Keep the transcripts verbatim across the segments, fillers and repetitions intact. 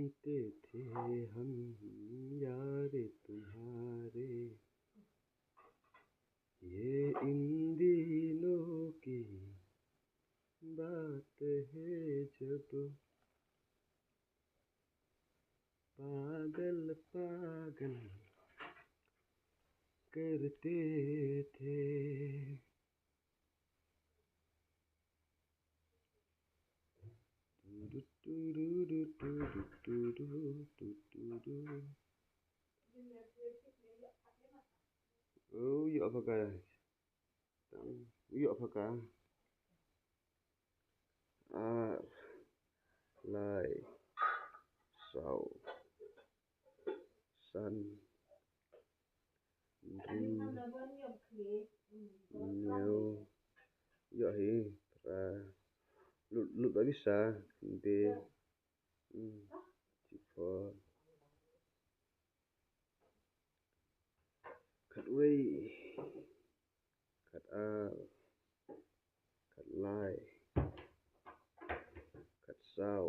जानते थे हम यार तुम्हारे, ये इन दिनों की बात है जब पागल पागल करते थे। Oh, ïoh pha ka. Tang, ïoh pha ka. Ar, lai, saw, san, hynriew, hynñiew, ïoh hi, phra, lut, lut ba bisa, khyndai, hmm, shiphew, khatwei, khatar, khatlai, khatsaw,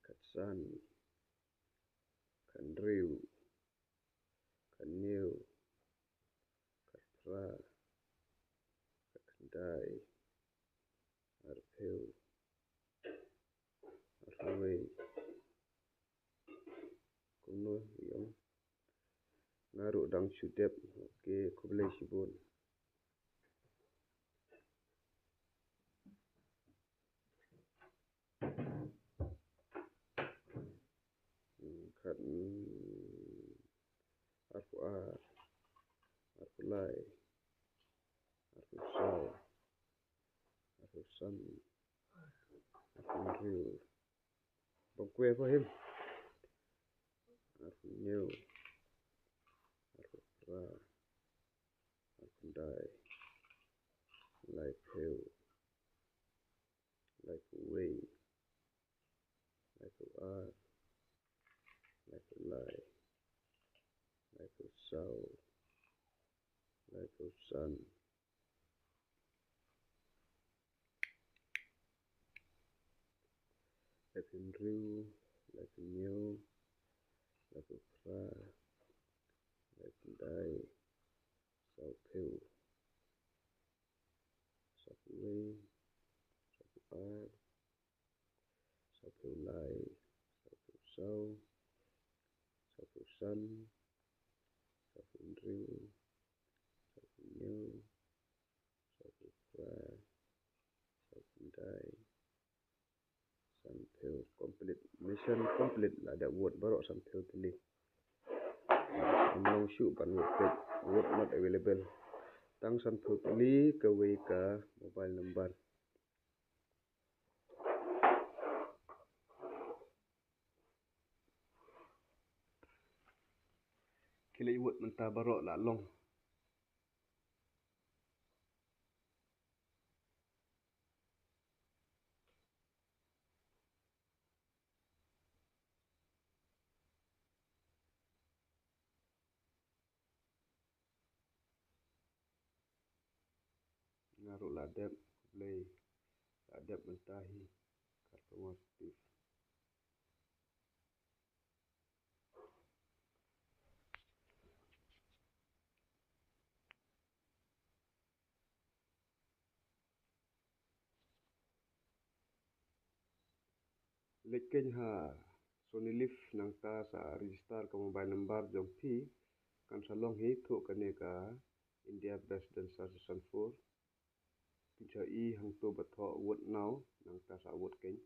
khatsan, khathynriew, khathynñiew, khatphra, khatkhyndai, arphew, arphewwei. Kumno ïa nga ruh dang shu dep. Okay, khublei shibun. Khat, mm, arphew ar, arphew lai, arphew saw, arphew san, arphew hynriew. Bang kwe pa him. Arphew hynñiew, arphew phra, arphew khyndai, laiphew, laiphew wei, laiphew ar, laiphew lai, laiphew saw, laiphew san, laiphew hynriew, laiphew hynñiew, laiphew phra, laiphew khyndai, sawphew, sawphew wei, sawphew ar, sawphew lai, sawphew saw, sawphew san, sawphew hynriew, sawphew hynñiew, sawphew phra, sawphew khyndai, sanphew. Complete. Mission complete, la dep vote baroh sanphew tylli. Ym long shuh ban vote peit, vote not available. Tang sanphew tylli kawei ka mobile number. Ki leit vote mynta baroh la long. Nga ruh la dep, khublei, la dep mynta hi. Kar ka war tip. Leit keiñ ha Sony Live nangta sa register ka mobile number jong phi. Kan sa long hi thuh kane ka India Best Dancer Season four. Pynshoi hangto ba thoh vote now nangta sa vote keiñ.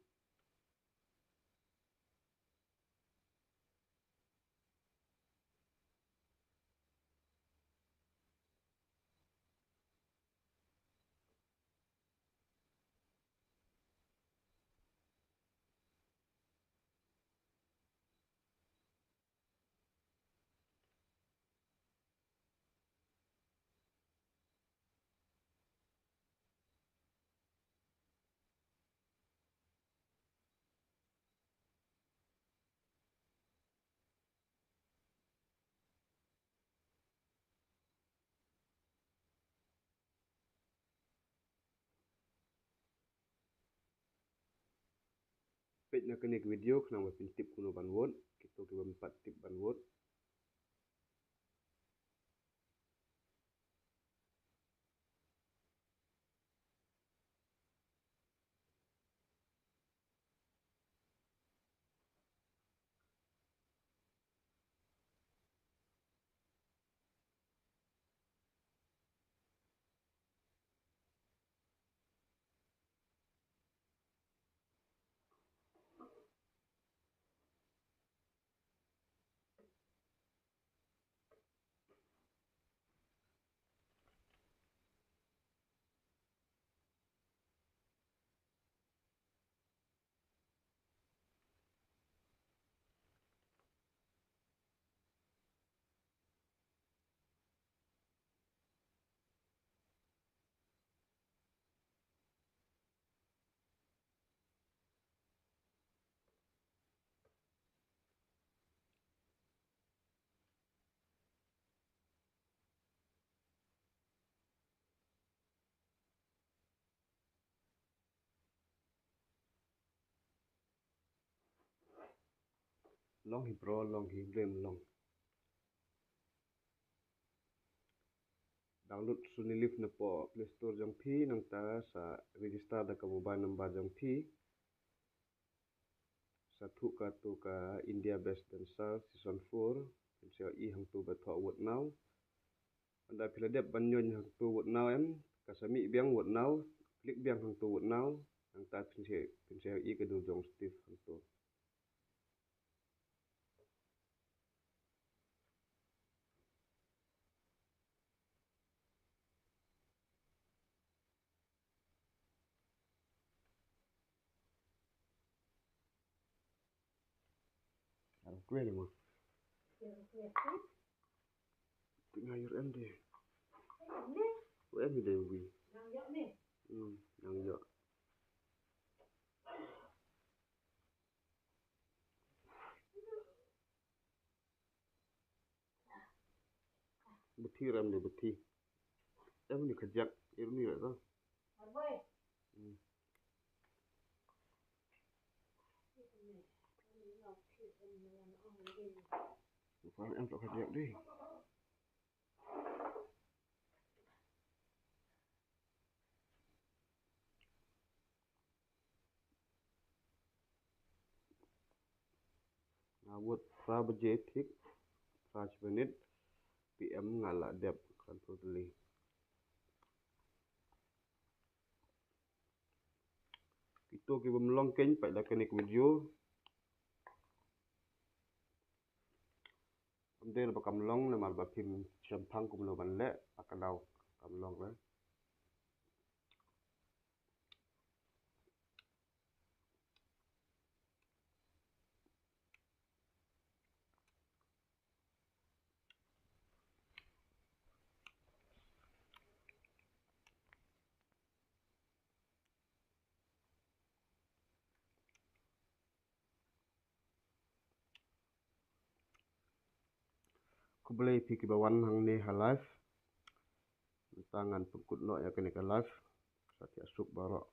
peit na kane ka video khnang ba phin tip kumno ban vote, kito ki bym pat tip ban vote. Long hi bro, long hi, blem long. Download Sony Live na poh Play Store jong phi, nangta sa register da ka mobile number jong phi. Sa thuh kato ka India Best Dancer Season four, phin sa ïohi hangto ba thoh Vote Now. Ynda phi la dep ban ïoh hangto Vote Now em, ka sa mih biang Vote Now, click biang hangto Vote Now, nangta phin sa, phin sa ïohi ka dur jong Steve hangto. Ar kwe ni mo. Ti nga yor em de. Em de wi. Hmm, nang yor. Beti ram ni beti. Em ni kajak, em ni rata. Hmm. Bukan em tak kajak deh. Nga vote phra baje thik, phra minit P M nga la dep kan totally. Kito ki bym long keiñ peit da kane ka video. Ym dei ba kam long namar ba phim shemphang kumno ban leh, ha ka daw kam long re. Khublei phi kiba wan hangne ha live. Mynta ngan pynkut noh ïa kane ka live. Sa thiah suk baroh.